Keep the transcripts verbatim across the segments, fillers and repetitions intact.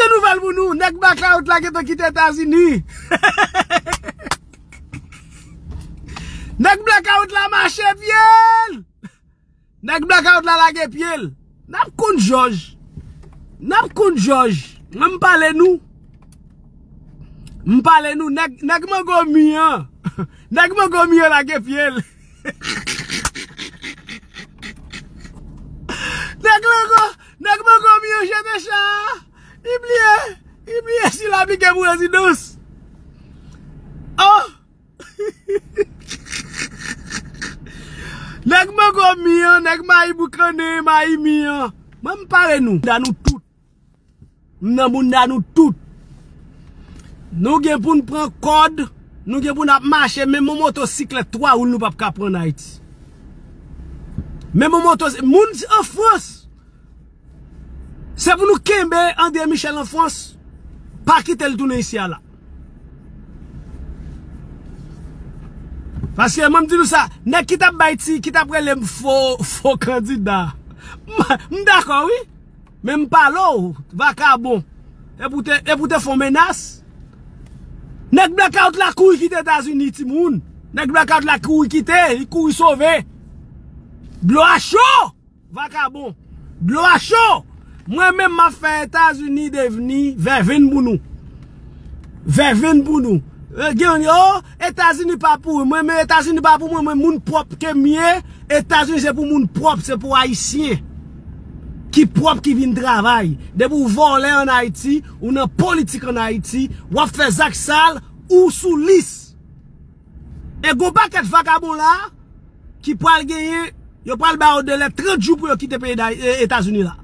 Yon nouvèl pou nou, nèg blackout la gentan kite Etazini. Nèg blackout la mache pye l. Nèg blackout la lage pye l. N ap konn jòj. N ap konn jòj. Mwen m pale nou. M pale nou. Nèg, nèg mango mi an. Nèg mango mi an lage pye l. Nèg mango, nèg mango mi an jete cha. Li bliye, li bliye si l aplike pou rezidans. Oh! Nèg mango mi an, nèg mayi boukannen, mayi mi an. Mwen m pare nou. Da nou tout. M nan bounda nou tout. Nou gen pou n pran kòd, nou gen pou n ap mache, menm yon motosiklèt twa wou nou p ap ka pran Ayiti. Menm yon moto, moun an Frans, se pou nou kenbe André Michel an Frans, pa kite l tounen isi a la. Paske mwen m di nou sa, nèg ki t ap bay ti, ki t ap rele m fo, fo kandida. M, m dakò, wi. Men m pale w, vakabon. E pou te, e pou te fon menas. Nèg blackout la kouri kite Etazini, timoun. Nèg blackout la kouri kite, li kouri sove. Dlo a cho, vakabon. Dlo a cho. Mwen menm m ap fè Etazini devni vèvenn pou nou. Vèvenn pou nou. E, gen yo, Etazini pa pou mwen, men Etazini pa pou mwen, mwen moun pwòp ke m ye. Etazini se pou moun pwòp, se pou Ayisyen ki pwòp ki vin travay. Depi w vòlè ann Ayiti, ou nan politik ann Ayiti, w ap fè zak sal, ou sou lis. E gon pakèt vakabon la ki pral genyen, yo pral ba yo delè trant jou pou yo kite peyi da, e, Etazini la.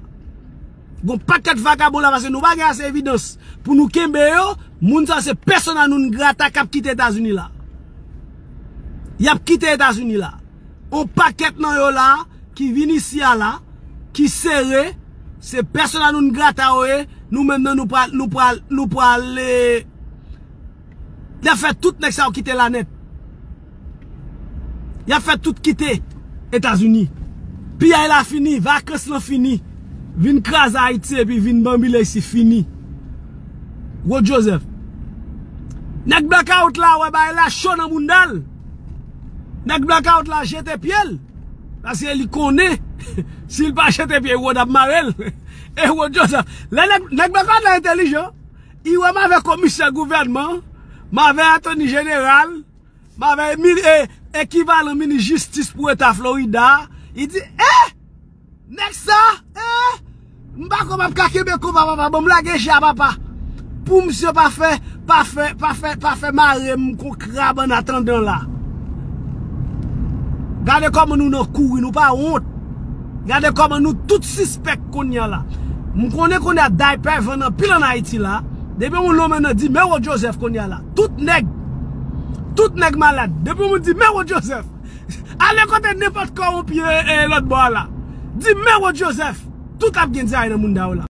Gon pakèt vakabon la, paske nou pa gen ase evidans pou nou kenbe yo. Moun sa se persona non grata k ap kite Etazini la. Y ap kite Etazini la. On pakèt nan yo la ki vin isi a la, ki sere, se persona non grata yo ye. Nou menm nan nou pral, nou pral, nou pral, e, y ap fè tout nèg sa yo kite la nèt. Y ap fè tout kite Etazini. Piyay la fini, vakans lan fini. Vin kraze Ayiti epi vin banbile isi fini. Rod Joseph. Nèg blackout la, wè bagay la cho nan bounda l. Nèg blackout la jete pye l. Paske li konnen, si l pa jete pye, Rod ap mare l. E Rod Joseph. Lè nèg, nèg blackout la entèlijan. Li wè m avè komisè gouvènman, m avè attorney jeneral, m avè mi-, e, ekivalan minis jistis pou eta Florida. Li di, eh! Nèg sa, eh! M pa kwè m ap ka kenbe konba, papa. Ban m lage je a, papa. Pou misye pa fè, pa fè, pa fè, pa fè mare m kon krab annatandan la. Gade kòman nou nan kouri, nou pa wont. Gade kòman nou tout sispèk kounye a la. M konnen kounye a daypè vann anpil ann Ayiti la. Depi yon lonmen nan di men Rod Joseph kounye a la. Tout nèg, tout nèg malad. Depi yon moun di men Rod Joseph. Ale kote nenpòt kòwonpi, e, lòt bò a la. Di men Rod Joseph. Tout ap gen dyare nan mounda yo la.